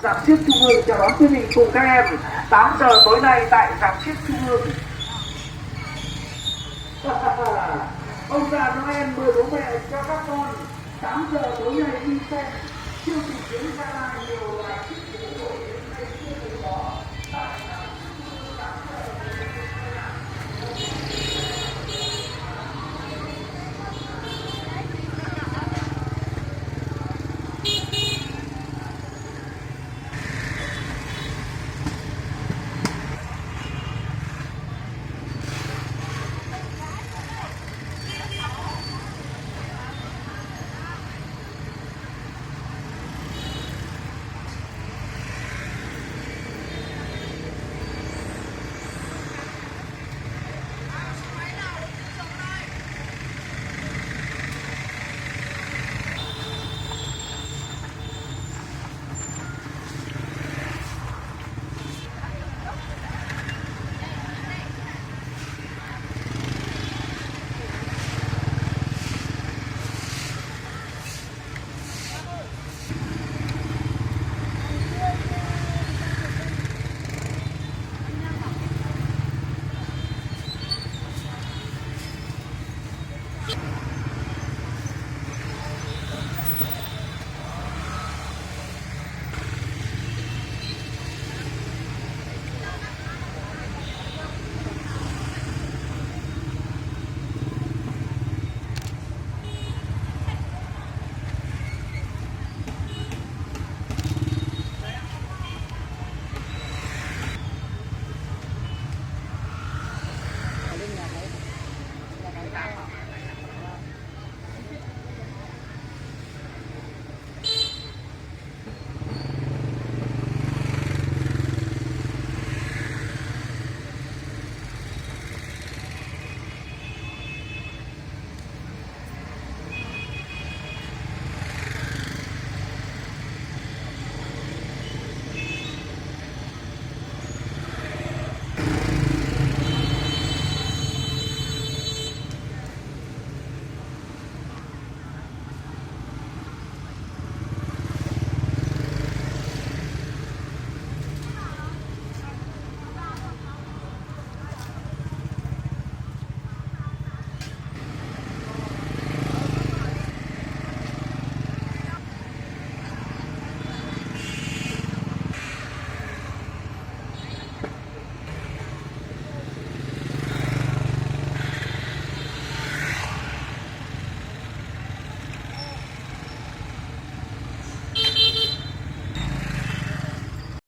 Rạp xiếc Trung ương chào đón quý vị cùng các em tám giờ tối nay tại rạp xiếc Trung ương. Ông già Noel mời bố mẹ cho các con tám giờ tối nay đi xem chương trình diễn ra nhiều loại